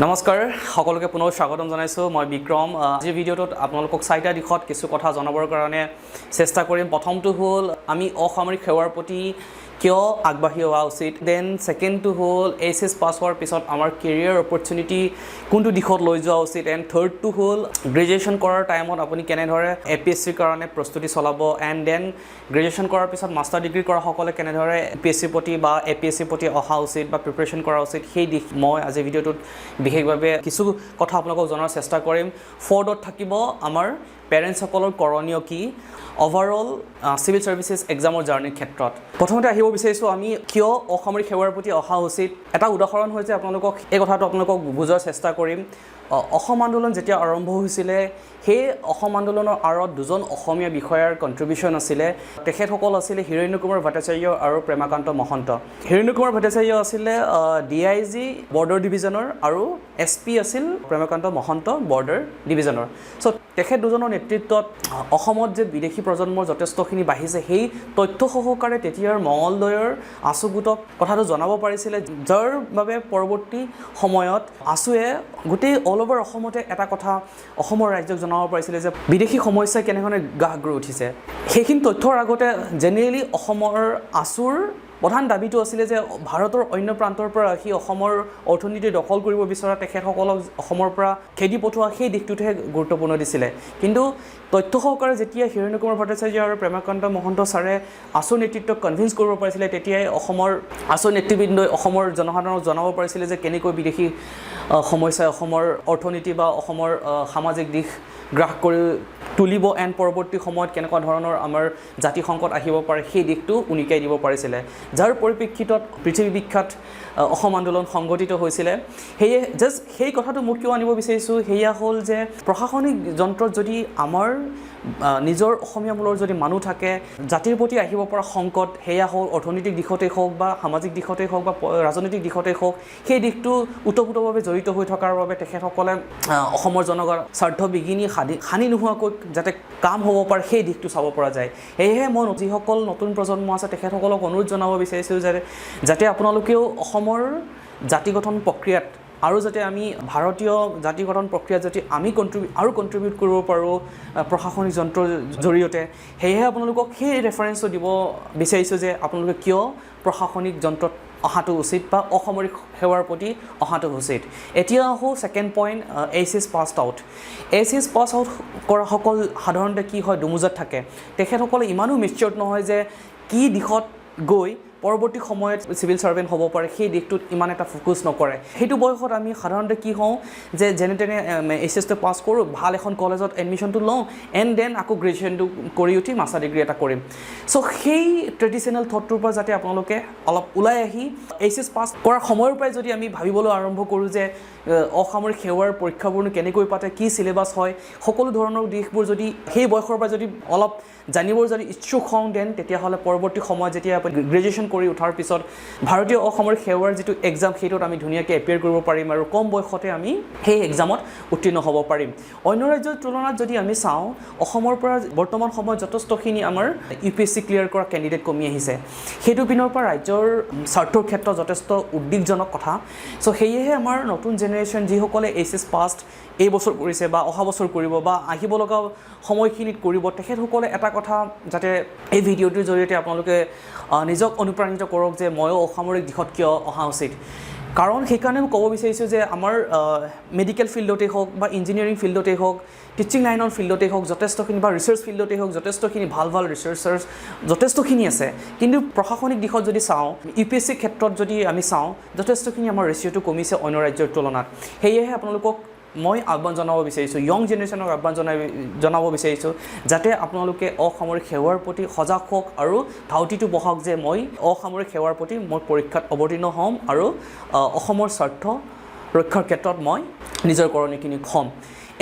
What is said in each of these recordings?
নমস্কাৰ, সকলোকে পুনৰ স্বাগতম জনাইছোঁ। মই বিক্ৰম। আজিৰ ভিডিঅ'টোত আপোনালোকক চাৰিটা দিশত কিছু কথা জনাবৰ কাৰণে চেষ্টা কৰিম। প্ৰথমটো হ'ল, আমি অসামৰিক সেৱাৰ প্ৰতি কিয় আগবাঢ়ি অহা উচিত। Then ছেকেণ্ডটো হ'ল, এইচ এছ পাছ হোৱাৰ পিছত আমাৰ কেৰিয়াৰ অপৰচুনিটি কোনটো দিশত লৈ যোৱা উচিত। এণ্ড থাৰ্ডটো হ'ল, গ্ৰেজুৱেশ্যন কৰাৰ টাইমত আপুনি কেনেদৰে এপিএছচিৰ কাৰণে প্ৰস্তুতি চলাব। এণ্ড then graduation কৰাৰ পিছত মাষ্টাৰ ডিগ্ৰী কৰাসকলে কেনেদৰে ইউপিএছচিৰ প্ৰতি বা এপিএছচিৰ প্ৰতি অহা উচিত বা প্ৰিপেৰেশ্যন কৰা উচিত, সেই দিশ মই আজিৰ ভিডিঅ'টোত বিশেষভাৱে কিছু কথা আপোনালোকক জনাৰ চেষ্টা কৰিম। ফ'ৰ্থত থাকিব, আমাৰ পেৰেণ্টছসকলৰ কৰণীয় কি অভাৰঅল চিভিল ছাৰ্ভিচেছ এক্সামৰ জাৰ্ণিৰ ক্ষেত্ৰত। প্ৰথমতে আহিব বিচাৰিছোঁ, আমি কিয় অসামৰিক সেৱাৰ প্ৰতি অহা উচিত। এটা উদাহৰণ হৈছে আপোনালোকক এই কথাটো আপোনালোকক বুজোৱাৰ চেষ্টা কৰিম। অসম আন্দোলন যেতিয়া আৰম্ভ হৈছিলে, সেই অসম আন্দোলনৰ আঁৰত দুজন অসমীয়া বিষয়াৰ কণ্ট্ৰিবিউশ্যন আছিলে। তেখেতসকল আছিলে হিৰণ্য কুমাৰ ভট্টাচাৰ্য আৰু প্ৰেমাকান্ত মহন্ত। হিৰণ্য কুমাৰ ভট্টাচাৰ্য আছিলে ডিআইজি বৰ্ডাৰ ডিভিজনৰ আৰু এছপি আছিল প্ৰেমাকান্ত মহন্ত বৰ্ডাৰ ডিভিজনৰ। চ' তেখেত দুজনৰ নেতৃত্বত অসমত যে বিদেশী প্ৰজন্মৰ যথেষ্টখিনি বাঢ়িছে, সেই তথ্য সহকাৰে তেতিয়াৰ মঙলদৈৰ আছু গোটক কথাটো জনাব পাৰিছিলে, যাৰ বাবে পৰৱৰ্তী সময়ত আছুৱে গোটেই অল অভাৰ অসমতে এটা কথা অসমৰ ৰাইজক জনাব পাৰিছিলে যে বিদেশী সমস্যাই কেনেধৰণে গা গঢ়ি উঠিছে। সেইখিনি তথ্যৰ আগতে জেনেৰেলি অসমৰ আছুৰ প্ৰধান দাবীটো আছিলে যে ভাৰতৰ অন্য প্ৰান্তৰ পৰা আহি অসমৰ অৰ্থনীতি দখল কৰিব বিচৰা তেখেতসকলক অসমৰ পৰা খেদি পঠোৱা, সেই দিশটোতহে গুৰুত্বপূৰ্ণ দিছিলে। কিন্তু তথ্য সহকাৰে যেতিয়া হিৰণ্য কুমাৰ ভট্টাচাৰ্য আৰু প্ৰেমাকান্ত মহন্ত ছাৰে আছু নেতৃত্বক কনভিন্স কৰিব পাৰিছিলে, তেতিয়াই অসমৰ আছু নেতৃবৃন্দই অসমৰ জনসাধাৰণক জনাব পাৰিছিলে যে কেনেকৈ বিদেশী সমস্যাই অসমৰ অৰ্থনীতি বা অসমৰ সামাজিক দিশ গ্ৰাস কৰি তুলিব এণ্ড পৰৱৰ্তী সময়ত কেনেকুৱা ধৰণৰ আমাৰ জাতি সংকট আহিব পাৰে, সেই দিশটো উনুকিয়াই দিব পাৰিছিলে, যাৰ পৰিপ্ৰেক্ষিতত পৃথিৱী বিখ্যাত অসম আন্দোলন সংগঠিত হৈছিলে। সেয়ে জাষ্ট সেই কথাটো মোক কিয় আনিব বিচাৰিছোঁ, সেয়া হ'ল যে প্ৰশাসনিক যন্ত্ৰত যদি আমাৰ নিজৰ অসমীয়া মূলৰ যদি মানুহ থাকে, জাতিৰ প্ৰতি আহিব পৰা সংকট, সেয়া হ'ল অৰ্থনৈতিক দিশতেই হওক বা সামাজিক দিশতেই হওক বা ৰাজনৈতিক দিশতেই হওক, সেই দিশটো ওতপ্ৰোতভাৱে জড়িত হৈ থকাৰ বাবে তেখেতসকলে অসমৰ জনগণ স্বাৰ্থ বিঘিনি সাধি হানি নোহোৱাকৈ যাতে কাম হ'ব পাৰে, সেই দিশটো চাব পৰা যায়। সেয়েহে মই যিসকল নতুন প্ৰজন্ম আছে, তেখেতসকলক অনুৰোধ জনাব বিচাৰিছোঁ যে যাতে আপোনালোকেও অসমৰ জাতি গঠন প্ৰক্ৰিয়াত আৰু যাতে আমি ভাৰতীয় জাতি গঠন প্ৰক্ৰিয়াত যাতে আমি কণ্ট্ৰিবিউট কৰিব পাৰোঁ প্ৰশাসনিক যন্ত্ৰৰ জৰিয়তে। সেয়েহে আপোনালোকক সেই ৰেফাৰেঞ্চটো দিব বিচাৰিছোঁ যে আপোনালোকে কিয় প্ৰশাসনিক যন্ত্ৰত অহাটো উচিত বা অসামৰিক সেৱাৰ প্ৰতি অহাটো উচিত। এতিয়া আহোঁ second point, HS pass out. HS pass out কৰাসকল সাধাৰণতে কি হয়, দুমোজাত থাকে। তেখেতসকলে ইমানো মেচিয়ৰ্ড নহয় যে কি দিশত গৈ পৰৱৰ্তী সময়ত চিভিল ছাৰ্ভেণ্ট হ'ব পাৰে, সেই দিশটোত ইমান এটা ফ'কাছ নকৰে। সেইটো বয়সত আমি সাধাৰণতে কি হওঁ যে যেনে তেনে এইচএছটো পাছ কৰোঁ, ভাল এখন কলেজত এডমিশ্যনটো লওঁ, এণ্ড then আকৌ গ্ৰেজুৱেশ্যনটো কৰি উঠি মাষ্টাৰ ডিগ্ৰী এটা কৰিম। চ' সেই ট্ৰেডিশ্যনেল থটটোৰ পৰা যাতে আপোনালোকে অলপ ওলাই আহি এইচএছ পাছ কৰাৰ সময়ৰ পৰাই যদি আমি ভাবিবলৈ আৰম্ভ কৰোঁ যে অসামৰিক সেৱাৰ পৰীক্ষাবোৰনো কেনেকৈ পাতে, কি চিলেবাছ হয়, সকলো ধৰণৰ দিশবোৰ যদি সেই বয়সৰ পৰা যদি অলপ জানিবৰ যদি ইচ্ছুক হওঁ, then তেতিয়াহ'লে পৰৱৰ্তী সময়ত যেতিয়া আপুনি গ্ৰেজুৱেশ্যন কৰি উঠাৰ পিছত ভাৰতীয় অসামৰিক সেৱাৰ যিটো এক্সাম, সেইটোত আমি ধুনীয়াকৈ এপিয়াৰ কৰিব পাৰিম আৰু কম বয়সতে আমি সেই এক্সামত উত্তীৰ্ণ হ'ব পাৰিম। অন্য ৰাজ্যৰ তুলনাত যদি আমি চাওঁ, অসমৰ পৰা বৰ্তমান সময়ত যথেষ্টখিনি আমাৰ ইউপিএছচি ক্লিয়াৰ কৰা কেণ্ডিডেট কমি আহিছে। সেইটো পিনৰ পৰা ৰাজ্যৰ স্বাৰ্থৰ ক্ষেত্ৰত যথেষ্ট উদ্বেগজনক কথা। চ' সেয়েহে আমাৰ নতুন জেনেৰেশ্যন, যিসকলে এইচএছ পাছ এই বছৰ কৰিছে বা অহা বছৰ কৰিব বা আহিব লগা সময়খিনিত কৰিব, তেখেতসকলে এটা কথা যাতে এই ভিডিঅ'টোৰ জৰিয়তে আপোনালোকে নিজক অনুপ্ৰাণিত কৰক যে ময়ো অসামৰিক দিশত কিয় অহা উচিত। কাৰণ সেইকাৰণে মই ক'ব বিচাৰিছোঁ যে আমাৰ মেডিকেল ফিল্ডতেই হওক বা ইঞ্জিনিয়াৰিং ফিল্ডতেই হওক, টিচিং লাইনৰ ফিল্ডতেই হওক যথেষ্টখিনি, বা ৰিচাৰ্চ ফিল্ডতেই হওক, যথেষ্টখিনি ভাল ভাল ৰিচাৰ্চাৰ্ছ যথেষ্টখিনি আছে। কিন্তু প্ৰশাসনিক দিশত যদি চাওঁ, ইউপিএছচিৰ ক্ষেত্ৰত যদি আমি চাওঁ, যথেষ্টখিনি আমাৰ ৰেচিঅ'টো কমিছে অন্য ৰাজ্যৰ তুলনাত। সেয়েহে আপোনালোকক মই আহ্বান জনাব বিচাৰিছোঁ, য়ং জেনেৰেশ্যনক আহ্বান জনাব বিচাৰিছোঁ যাতে আপোনালোকে অসামৰিক সেৱাৰ প্ৰতি সজাগ হওক আৰু ধাউতিটো বঢ়াওক যে মই অসামৰিক সেৱাৰ প্ৰতি মই পৰীক্ষাত অৱতীৰ্ণ হ'ম আৰু অসমৰ স্বাৰ্থ ৰক্ষাৰ ক্ষেত্ৰত মই নিজৰ কৰণীয়খিনি হ'ম।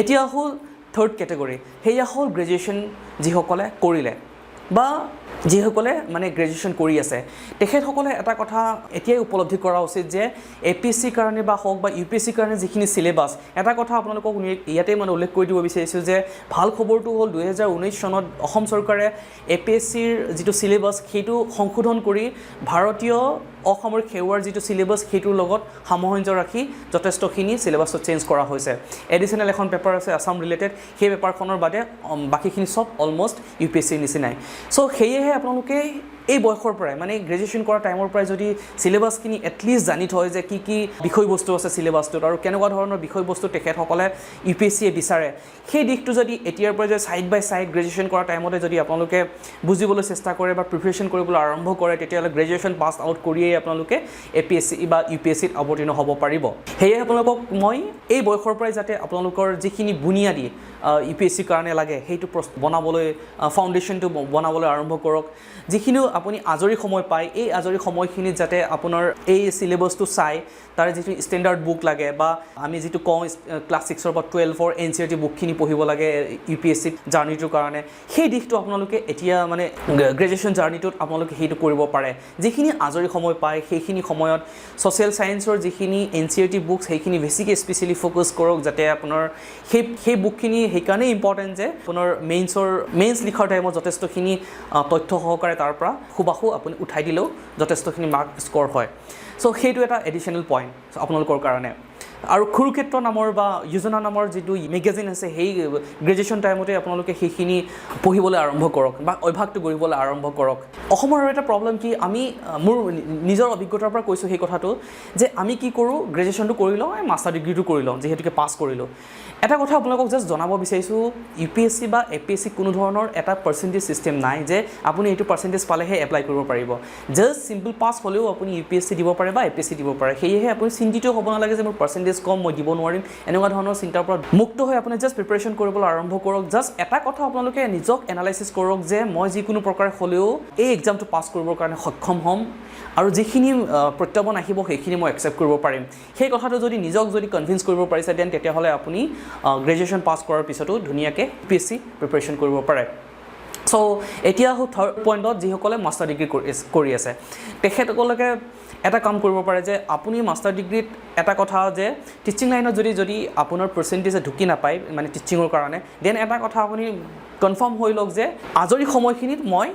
এতিয়া হ'ল থাৰ্ড কেটেগৰী, সেয়া হ'ল গ্ৰেজুৱেশ্যন যিসকলে কৰিলে বা যিসকলে মানে গ্ৰেজুৱেশ্যন কৰি আছে, তেখেতসকলে এটা কথা এতিয়াই উপলব্ধি কৰা উচিত যে এপিএছচিৰ কাৰণে বা হওক বা ইউপিএছচিৰ কাৰণে যিখিনি চিলেবাছ, এটা কথা আপোনালোকক ইয়াতে মানে উল্লেখ কৰি দিব বিচাৰিছোঁ যে ভাল খবৰটো হ'ল, 2019 চনত অসম চৰকাৰে এপিএছচিৰ যিটো চিলেবাছ, সেইটো সংশোধন কৰি ভাৰতীয় অসামৰিক সেৱাৰ যিটো চিলেবাছ, সেইটোৰ লগত সামঞ্জস্য ৰাখি যথেষ্টখিনি চিলেবাছটো চেঞ্জ কৰা হৈছে। এডিশ্যনেল এখন পেপাৰ আছে আছাম ৰিলেটেড, সেই পেপাৰখনৰ বাদে বাকীখিনি চব অলমষ্ট ইউপিএছচিৰ নিচিনাই। চ' সেয়েহে আপোনালোকে এই বয়সৰ পৰাই, মানে গ্ৰেজুৱেশ্যন কৰা টাইমৰ পৰাই যদি চিলেবাছখিনি এটলিষ্ট জানি থয় যে কি কি বিষয়বস্তু আছে চিলেবাছটোত আৰু কেনেকুৱা ধৰণৰ বিষয়বস্তু তেখেতসকলে ইউপিএছচিয়ে বিচাৰে, সেই দিশটো যদি এতিয়াৰ পৰাই যদি ছাইড বাই ছাইড গ্ৰেজুৱেশ্যন কৰা টাইমতে যদি আপোনালোকে বুজিবলৈ চেষ্টা কৰে বা প্ৰিপেৰেশ্যন কৰিবলৈ আৰম্ভ কৰে, তেতিয়াহ'লে গ্ৰেজুৱেশ্যন পাছ আউট কৰিয়েই আপোনালোকে এপিএছচি বা ইউপিএছচিত অৱতীৰ্ণ হ'ব পাৰিব। সেয়েহে আপোনালোকক মই এই বয়সৰ পৰাই যাতে আপোনালোকৰ যিখিনি বুনিয়াদী ইউপিএছচিৰ কাৰণে লাগে, সেইটো বনাবলৈ, ফাউণ্ডেশ্যনটো বনাবলৈ আৰম্ভ কৰক। যিখিনিও আপুনি আজৰি সময় পায়, এই আজৰি সময়খিনিত যাতে আপোনাৰ এই চিলেবাছটো চাই তাৰে যিটো ষ্টেণ্ডাৰ্ড বুক লাগে বা আমি যিটো কওঁ ক্লাছ 6ৰ বা 12ৰ এনচিইআৰটি বুকখিনি পঢ়িব লাগে ইউপিএছচি জাৰ্ণিটোৰ কাৰণে, সেই দিশটো আপোনালোকে এতিয়া মানে গ্ৰেজুৱেশ্যন জাৰ্ণিটোত আপোনালোকে সেইটো কৰিব পাৰে। যিখিনি আজৰি সময় পায়, সেইখিনি সময়ত ছ'চিয়েল ছায়েন্সৰ যিখিনি এনচিইআৰটি বুকছ, সেইখিনি বেছিকৈ স্পেচিয়েলি ফ'কাছ কৰক, যাতে আপোনাৰ সেই বুকখিনি সেইকাৰণেই ইম্পৰ্টেণ্ট যে আপোনাৰ মেইনছ লিখাৰ টাইমত যথেষ্টখিনি তথ্য সহকাৰে তাৰ পৰা সুবাসো আপুনি উঠাই দিলেও যথেষ্টখিনি মাৰ্ক স্ক'ৰ হয়। চ' সেইটো এটা এডিশ্যনেল পইণ্ট আপোনালোকৰ কাৰণে। আৰু কুৰুক্ষেত্ৰ নামৰ বা যোজনা নামৰ যিটো মেগাজিন আছে, সেই গ্ৰেজুৱেশ্যন টাইমতে আপোনালোকে সেইখিনি পঢ়িবলৈ আৰম্ভ কৰক বা অভ্যাসটো গঢ়িবলৈ আৰম্ভ কৰক। অসমৰ আৰু এটা প্ৰব্লেম কি, আমি মোৰ নিজৰ অভিজ্ঞতাৰ পৰা কৈছোঁ সেই কথাটো যে আমি কি কৰোঁ, গ্ৰেজুৱেশ্যনটো কৰি লওঁ, এই মাষ্টাৰ ডিগ্ৰীটো কৰি লওঁ, যিহেতুকে পাছ কৰিলোঁ। এটা কথা আপোনালোকক জাষ্ট জনাব বিচাৰিছোঁ, ইউপিএছচি বা এপিএছচি কোনো ধৰণৰ এটা পাৰ্চেণ্টেজ ছিষ্টেম নাই যে আপুনি এইটো পাৰ্চেণ্টেজ পালেহে এপ্লাই কৰিব পাৰিব। জাষ্ট চিম্পল পাছ হ'লেও আপুনি ইউপিএছচি দিব পাৰে বা এপিএছচি দিব পাৰে। সেয়েহে আপুনি চিন্তিত হ'ব নালাগে যে মোৰ পাৰ্চেণ্টেজ কম, মই দিব নোৱাৰিম। এনেকুৱা ধৰণৰ চিন্তাৰ পৰা মুক্ত হৈ আপুনি জাষ্ট প্ৰিপেৰেশ্যন কৰিবলৈ আৰম্ভ কৰক। জাষ্ট এটা কথা আপোনালোকে নিজক এনালাইচিছ কৰক যে মই যিকোনো প্ৰকাৰে হ'লেও এই এক্সামটো পাছ কৰিবৰ কাৰণে সক্ষম হ'ম আৰু যিখিনি প্ৰত্যাহ্বান আহিব, সেইখিনি মই একচেপ্ট কৰিব পাৰিম। সেই কথাটো যদি নিজক যদি কনভিন্স কৰিব পাৰিছে, then তেতিয়াহ'লে আপুনি গ্ৰেজুৱেশ্যন পাছ কৰাৰ পিছতো ধুনীয়াকৈ ইউপিএছচি প্ৰিপেৰেশ্যন কৰিব পাৰে। চ' এতিয়া আহোঁ থাৰ্ড পইণ্টত। যিসকলে মাষ্টাৰ ডিগ্ৰী কৰি আছে, তেখেতসকলকে এটা কাম কৰিব পাৰে যে আপুনি মাষ্টাৰ ডিগ্ৰীত এটা কথা যে টিচিং লাইনত যদি আপোনাৰ পাৰ্চেণ্টেজে ঢুকি নাপায়, মানে টিচিঙৰ কাৰণে, then এটা কথা আপুনি কনফাৰ্ম হৈ লওক যে আজৰি সময়খিনিত মই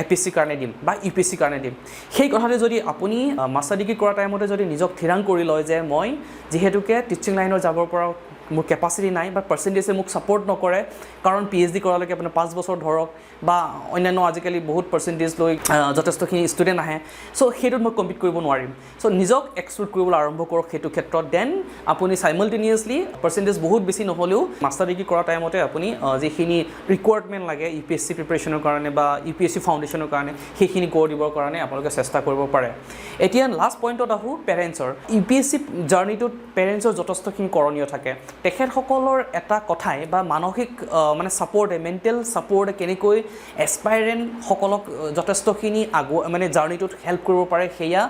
এপিএছচিৰ কাৰণে দিম বা ইউপিএছচিৰ কাৰণে দিম। সেই কথাটো যদি আপুনি মাষ্টাৰ ডিগ্ৰী কৰা টাইমতে যদি নিজক থিৰাং কৰি লয় যে মই যিহেতুকে টিচিং লাইনত যাবৰ পৰা মোৰ কেপাচিটি নাই বা পাৰ্চেণ্টেজে মোক ছাপৰ্ট নকৰে, কাৰণ পিএইচডি কৰালৈকে আপোনাৰ 5 বছৰ ধৰক বা অন্যান্য আজিকালি বহুত পাৰ্চেণ্টেজ লৈ যথেষ্টখিনি ষ্টুডেণ্ট আহে, চ' সেইটোত মই কম্পিট কৰিব নোৱাৰিম। চ' নিজক এক্সক্লুড কৰিবলৈ আৰম্ভ কৰক সেইটো ক্ষেত্ৰত। Then আপুনি চাইমালটেনিয়াছলি পাৰ্চেণ্টেজ বহুত বেছি নহ'লেও মাষ্টাৰ ডিগ্ৰী কৰা টাইমতে আপুনি যিখিনি ৰিকুৱাৰমেণ্ট লাগে ইউপিএছচি প্ৰিপেৰেশ্যনৰ কাৰণে বা ইউপিএছচি ফাউণ্ডেশ্যনৰ কাৰণে, সেইখিনি কৰি দিবৰ কাৰণে আপোনালোকে চেষ্টা কৰিব পাৰে। এতিয়া লাষ্ট পইণ্টত আহোঁ, পেৰেণ্টছৰ। ইউপিএছচি জাৰ্ণিটোত পেৰেণ্টছৰ যথেষ্টখিনি কৰণীয় থাকে। তেখেতসকলৰ এটা কথাই বা মানসিক মানে ছাপৰ্টে, মেণ্টেল ছাপৰ্টে কেনেকৈ এছপাইৰেণ্টসকলক যথেষ্টখিনি মানে জাৰ্ণিটোত হেল্প কৰিব পাৰে, সেয়া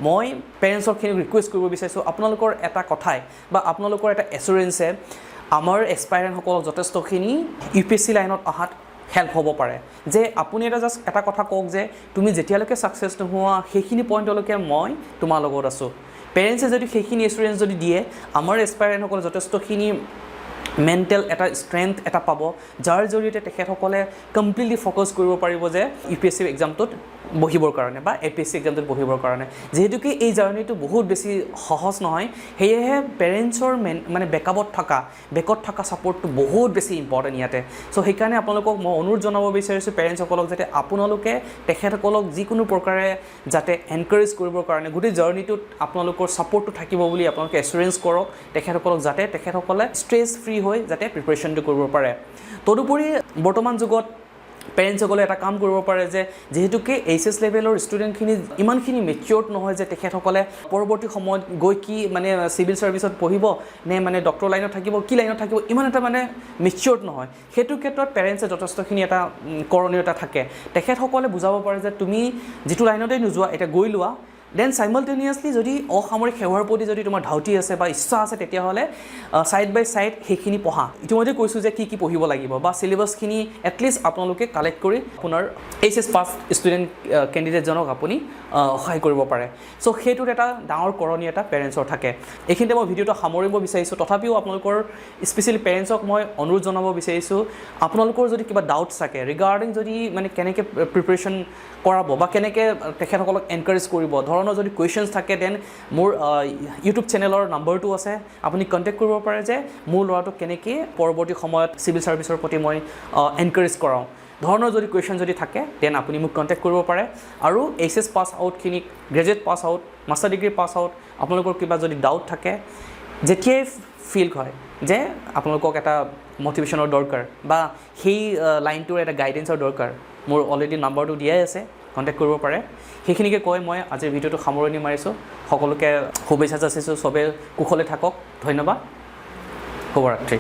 মই পেৰেণ্টছৰখিনিক ৰিকুৱেষ্ট কৰিব বিচাৰিছোঁ। আপোনালোকৰ এটা কথাই বা আপোনালোকৰ এটা এচুৰেঞ্চে আমাৰ এছপাইৰেণ্টসকলক যথেষ্টখিনি ইউপিএছচি লাইনত অহাত হেল্প হ'ব পাৰে যে আপুনি এটা জাষ্ট এটা কথা কওক যে তুমি যেতিয়ালৈকে ছাকচেছ নোহোৱা, সেইখিনি পইণ্টলৈকে মই তোমাৰ লগত আছোঁ। পেৰেণ্টছে যদি সেইখিনি এচুৰেঞ্চ যদি দিয়ে, আমাৰ এছপাইৰেণ্টসকলে যথেষ্টখিনি মেণ্টেল এটা ষ্ট্ৰেংথ এটা পাব, যাৰ জৰিয়তে তেখেতসকলে কমপ্লিটলি ফ'কাছ কৰিব পাৰিব যে ইউপিএছচি এক্সামটোত বহিবৰ কাৰণে বা এপিএছচি এক্সামটোত বহিবৰ কাৰণে। যিহেতুকে এই জাৰ্ণিটো বহুত বেছি সহজ নহয়, সেয়েহে পেৰেণ্টছৰ মানে বেকত থকা ছাপৰ্টটো বহুত বেছি ইম্পৰ্টেণ্ট ইয়াতে। চ' সেইকাৰণে আপোনালোকক মই অনুৰোধ জনাব বিচাৰিছোঁ পেৰেণ্টছসকলক, যাতে আপোনালোকে তেখেতসকলক যিকোনো প্ৰকাৰে যাতে এনকাৰেজ কৰিবৰ কাৰণে গোটেই জাৰ্ণিটোত আপোনালোকৰ ছাপৰ্টটো থাকিব বুলি আপোনালোকে এচুৰেঞ্চ কৰক তেখেতসকলক, যাতে তেখেতসকলে ষ্ট্ৰেছ ফ্ৰী হৈ যাতে প্ৰিপেৰেশ্যনটো কৰিব পাৰে। তদুপৰি বৰ্তমান যুগত পেৰেণ্টছসকলে এটা কাম কৰিব পাৰে যে যিহেতুকে এইচএছ লেভেলৰ ষ্টুডেণ্টখিনি ইমানখিনি মেচিয়ৰ্ড নহয় যে তেখেতসকলে পৰৱৰ্তী সময়ত গৈ কি মানে চিভিল ছাৰ্ভিচত পঢ়িব নে মানে ডক্টৰ লাইনত থাকিব, কি লাইনত থাকিব, ইমান এটা মানে মেচিয়ৰ্ড নহয়। সেইটো ক্ষেত্ৰত পেৰেণ্টছে যথেষ্টখিনি এটা কৰণীয়তা থাকে। তেখেতসকলে বুজাব পাৰে যে তুমি যিটো লাইনতেই নোযোৱা, এতিয়া গৈ লোৱা, then চাইমালটেনিয়াছলি যদি অসামৰিক সেৱাৰ প্ৰতি যদি তোমাৰ ধাউতি আছে বা ইচ্ছা আছে, তেতিয়াহ'লে ছাইড বাই ছাইড সেইখিনি পঢ়া। ইতিমধ্যে কৈছোঁ যে কি কি পঢ়িব লাগিব বা চিলেবাছখিনি এটলিষ্ট আপোনালোকে কালেক্ট কৰি আপোনাৰ এইচএছ পাছ ষ্টুডেণ্ট কেণ্ডিডেটজনক আপুনি সহায় কৰিব পাৰে। চ' সেইটোত এটা ডাঙৰ কৰণীয় এটা পেৰেণ্টছৰ থাকে। এইখিনিতে মই ভিডিঅ'টো সামৰিব বিচাৰিছোঁ। তথাপিও আপোনালোকৰ স্পেচিয়েলি পেৰেণ্টছক মই অনুৰোধ জনাব বিচাৰিছোঁ, আপোনালোকৰ যদি কিবা ডাউটছ থাকে ৰিগাৰ্ডিং যদি মানে কেনেকৈ প্ৰিপেৰেশ্যন কৰাব বা কেনেকৈ তেখেতসকলক এনকাৰেজ কৰিব ধৰণৰ ধৰণৰ যদি কুৱেশ্যনছ থাকে, then মোৰ ইউটিউব চেনেলৰ নাম্বাৰটো আছে, আপুনি কণ্টেক্ট কৰিব পাৰে যে মোৰ ল'ৰাটোক কেনেকৈ পৰৱৰ্তী সময়ত চিভিল ছাৰ্ভিচৰ প্ৰতি মই এনকাৰেজ কৰাওঁ ধৰণৰ যদি কুৱেশ্যন যদি থাকে, then আপুনি মোক কণ্টেক্ট কৰিব পাৰে। আৰু এইচএছ পাছ আউটখিনিক, graduate pass out, master degree pass out, আপোনালোকৰ কিবা যদি ডাউট থাকে, যেতিয়াই ফিল হয় যে আপোনালোকক এটা মটিভেশ্যনৰ দৰকাৰ বা সেই লাইনটোৰ এটা গাইডেঞ্চৰ দৰকাৰ, মোৰ অলৰেডি নাম্বাৰটো দিয়াই আছে, কণ্টেক্ট কৰিব পাৰে। সেইখিনিকে কৈ মই আজিৰ ভিডিঅ'টো সামৰণি মাৰিছোঁ। সকলোকে শুভেচ্ছা যাচিছোঁ, চবেই কুশলে থাকক। ধন্যবাদ, শুভৰাত্ৰি।